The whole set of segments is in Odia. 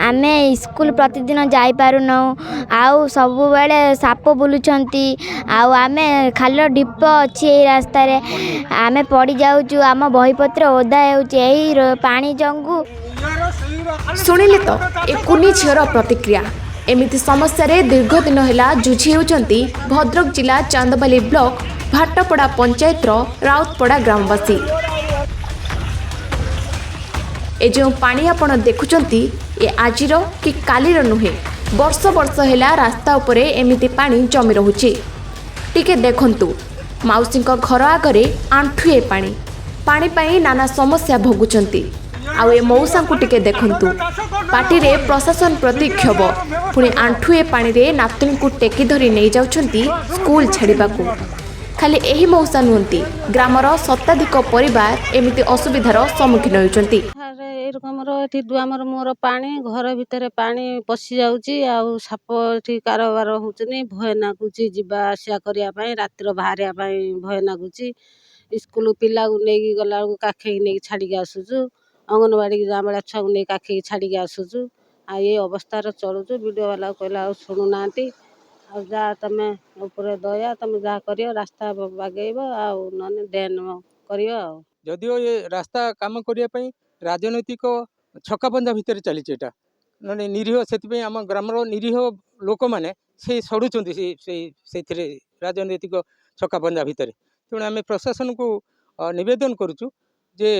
ଆମେ ସ୍କୁଲ ପ୍ରତିଦିନ ଯାଇପାରୁନାହୁଁ। ଆଉ ସବୁବେଳେ ସାପ ବୁଲୁଛନ୍ତି। ଆଉ ଆମେ ଖାଲ ଢିପ ଅଛି ଏଇ ରାସ୍ତାରେ, ଆମେ ପଡ଼ିଯାଉଛୁ, ଆମ ବହିପତ୍ର ଓଦା ହେଉଛି ଏହି ପାଣି ଯୋଗୁଁ। ଶୁଣିଲେ ତ ଏ କୁନି ଝିଅର ପ୍ରତିକ୍ରିୟା। ଏମିତି ସମସ୍ୟାରେ ଦୀର୍ଘ ଦିନ ହେଲା ଜୁଝି ହେଉଛନ୍ତି ଭଦ୍ରକ ଜିଲ୍ଲା ଚାନ୍ଦବାଲି ବ୍ଲକ ଭାଟପଡ଼ା ପଞ୍ଚାୟତର ରାଉତପଡ଼ା ଗ୍ରାମବାସୀ। ଏ ଯେଉଁ ପାଣି ଆପଣ ଦେଖୁଛନ୍ତି, ଏ ଆଜିର କି କାଲିର ନୁହେଁ। ବର୍ଷ ବର୍ଷ ହେଲା ରାସ୍ତା ଉପରେ ଏମିତି ପାଣି ଜମି ରହୁଛି। ଟିକେ ଦେଖନ୍ତୁ, ମାଉସୀଙ୍କ ଘର ଆଗରେ ଆଣ୍ଠୁଏ ପାଣି। ପାଣି ପାଇଁ ନାନା ସମସ୍ୟା ଭୋଗୁଛନ୍ତି। ଆଉ ଏ ମଉସାଙ୍କୁ ଟିକେ ଦେଖନ୍ତୁ, ପାଟିରେ ପ୍ରଶାସନ ପ୍ରତି କ୍ଷୋଭ, ପୁଣି ଆଣ୍ଠୁଏ ପାଣିରେ ନାତୁଣୀଙ୍କୁ ଟେକି ଧରି ନେଇଯାଉଛନ୍ତି ସ୍କୁଲ ଛାଡ଼ିବାକୁ। ଖାଲି ଏହି ମଉସା ନୁହନ୍ତି, ଗ୍ରାମର ଶତାଧିକ ପରିବାର ଏମିତି ଅସୁବିଧାର ସମ୍ମୁଖୀନ ହେଉଛନ୍ତି। ଆରେ, ଏଇରକମର ଏଠି ଦୁଆମର ମୋର ପାଣି, ଘର ଭିତରେ ପାଣି ପଶି ଯାଉଛି। ଆଉ ସାପ ଏଠି କାରବାର ହେଉଛନ୍ତି। ଭୟ ନାଗୁଛି ଯିବା ଆସିବା କରିବା ପାଇଁ। ରାତିର ବାହାରିବା ପାଇଁ ଭୟ ନାଗୁଛି। ସ୍କୁଲ ପିଲାକୁ ନେଇକି ଗଲାବେଳକୁ କାଖେଇକି ନେଇକି ଛାଡ଼ିକି ଆସୁଛୁ। ଅଙ୍ଗନବାଡ଼ିକି ଯାଆଁବେଳିଆ ଛୁଆକୁ ନେଇକି କାଖେଇକି ଛାଡ଼ିକି ଆସୁଛୁ। ଆଉ ଏଇ ଅବସ୍ଥାରେ ଚଳୁଛୁ। ବିଡ଼ିଓ ବାଲାକୁ କହିଲେ ଆଉ ଶୁଣୁନାହାନ୍ତି। ଆଉ ଯାହା ତମେ ଉପରେ ଦୟା, ତମେ ଯାହା କରିବ, ରାସ୍ତା ବାଗେଇବ ଆଉ ନହେଲେ ଡ୍ରେନ୍ କରିବ ଆଉ। ଯଦିଓ ଏ ରାସ୍ତା କାମ କରିବା ପାଇଁ ରାଜନୈତିକ ଛକାପଞ୍ଝା ଭିତରେ ଚାଲିଛି ଏଇଟା, ନହେଲେ ନିରୀହ, ସେଥିପାଇଁ ଆମ ଗ୍ରାମର ନିରୀହ ଲୋକମାନେ ସେଇ ସଢ଼ୁଛନ୍ତି ସେଇ ସେଇ ସେଇଥିରେ ରାଜନୈତିକ ଛକାପଞ୍ଝା ଭିତରେ। ତେଣୁ ଆମେ ପ୍ରଶାସନକୁ ନିବେଦନ କରୁଛୁ ଯେ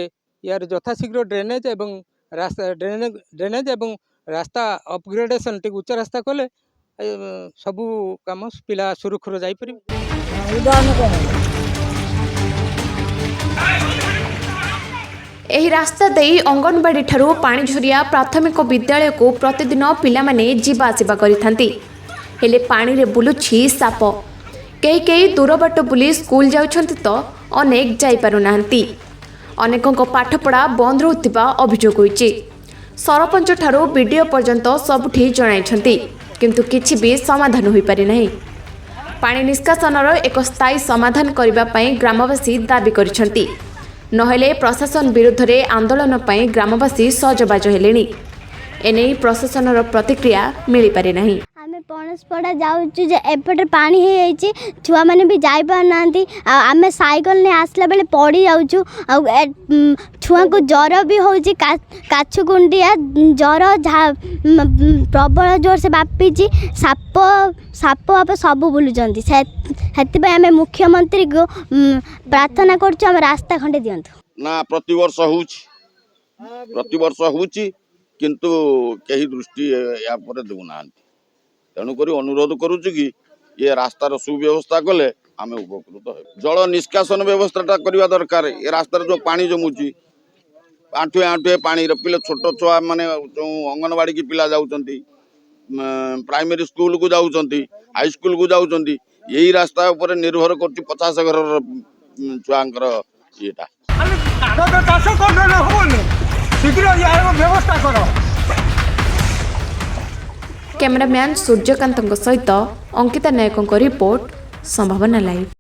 ୟାର ଯଥାଶୀଘ୍ର ଡ୍ରେନେଜ୍ ଏବଂ ରାସ୍ତା, ଡ୍ରେନେଜ୍ ଏବଂ ରାସ୍ତା ଅପଗ୍ରେଡେସନ୍, ଟିକେ ଉଚ୍ଚ ରାସ୍ତା କଲେ ସବୁ କାମ ପିଲା ସୁରୁଖୁରୁରେ ଯାଇପାରିବେ। ଏହି ରାସ୍ତା ଦେଇ ଅଙ୍ଗନବାଡ଼ିଠାରୁ ପାଣିଝରିଆ ପ୍ରାଥମିକ ବିଦ୍ୟାଳୟକୁ ପ୍ରତିଦିନ ପିଲାମାନେ ଯିବା ଆସିବା କରିଥାନ୍ତି। ହେଲେ ପାଣିରେ ବୁଲୁଛି ସାପ। କେହି କେହି ଦୂର ବାଟ ବୁଲି ସ୍କୁଲ ଯାଉଛନ୍ତି ତ ଅନେକ ଯାଇପାରୁନାହାନ୍ତି। ଅନେକଙ୍କ ପାଠପଢ଼ା ବନ୍ଦ ରହୁଥିବା ଅଭିଯୋଗ ହୋଇଛି। ସରପଞ୍ଚଠାରୁ ବିଡ଼ିଓ ପର୍ଯ୍ୟନ୍ତ ସବୁଠି ଜଣାଇଛନ୍ତି, କିନ୍ତୁ କିଛି ବି ସମାଧାନ ହୋଇପାରିନାହିଁ। ପାଣି ନିଷ୍କାସନର ଏକ ସ୍ଥାୟୀ ସମାଧାନ କରିବା ପାଇଁ ଗ୍ରାମବାସୀ ଦାବି କରିଛନ୍ତି। ନହେଲେ ପ୍ରଶାସନ ବିରୁଦ୍ଧରେ ଆନ୍ଦୋଳନ ପାଇଁ ଗ୍ରାମବାସୀ ସଜବାଜ ହେଲେଣି। ଏନେଇ ପ୍ରଶାସନର ପ୍ରତିକ୍ରିୟା ମିଳିପାରି ନାହିଁ। ଆମେ ପଣସପଡ଼ା ଯାଉଛୁ ଯେ ଏପଟେ ପାଣି ହେଇଯାଇଛି, ଛୁଆମାନେ ବି ଯାଇପାରୁନାହାନ୍ତି। ଆଉ ଆମେ ସାଇକେଲ ନେଇ ଆସିଲା ବେଳେ ପଡ଼ି ଯାଉଛୁ। ଆଉ ଛୁଆଙ୍କୁ ଜ୍ୱର ବି ହେଉଛି, କାଛୁ କୁଣ୍ଡିଆ ଜ୍ୱର ପ୍ରବଳ ଜୋରସେ ବ୍ୟାପିଛି। ସାପ ସାପ ଫାପ ସବୁ ବୁଲୁଛନ୍ତି। ସେଥିପାଇଁ ଆମେ ମୁଖ୍ୟମନ୍ତ୍ରୀକୁ ପ୍ରାର୍ଥନା କରୁଛୁ, ଆମ ରାସ୍ତା ଖଣ୍ଡେ ଦିଅନ୍ତୁ। ନା, ପ୍ରତିବର୍ଷ ହେଉଛି, ପ୍ରତିବର୍ଷ ହେଉଛି, କିନ୍ତୁ କେହି ଦୃଷ୍ଟି ଏହା ଉପରେ ଦେଉନାହାନ୍ତି। ତେଣୁକରି ଅନୁରୋଧ କରୁଛୁ କି ଏ ରାସ୍ତାର ସୁବ୍ୟବସ୍ଥା କଲେ ଆମେ ଉପକୃତ ହେବୁ। ଜଳ ନିଷ୍କାସନ ବ୍ୟବସ୍ଥାଟା କରିବା ଦରକାର। ଏ ରାସ୍ତାରେ ଯେଉଁ ପାଣି ଜମୁଛି, ଆଣ୍ଠୁଏ ଆଣ୍ଠୁଏ ପାଣିର, ପିଲା, ଛୋଟ ଛୁଆ ମାନେ ଯେଉଁ ଅଙ୍ଗନବାଡ଼ିକି ପିଲା ଯାଉଛନ୍ତି, ପ୍ରାଇମେରୀ ସ୍କୁଲକୁ ଯାଉଛନ୍ତି, ହାଇସ୍କୁଲକୁ ଯାଉଛନ୍ତି, ଏଇ ରାସ୍ତା ଉପରେ ନିର୍ଭର କରୁଛି 50 ଘରର ଛୁଆଙ୍କର ଇଏଟା। କାଗଜ ଚାଷ କରିଦେଲେ ହବନି, ଶୀଘ୍ର ୟାର ବ୍ୟବସ୍ଥା କର। କ୍ୟାମେରାମ୍ୟାନ୍ ସୂର୍ଯ୍ୟକାନ୍ତଙ୍କ ସହିତ ଅଙ୍କିତା ନାୟକଙ୍କ ରିପୋର୍ଟ, ସମ୍ଭାବନା ଲାଇଭ୍।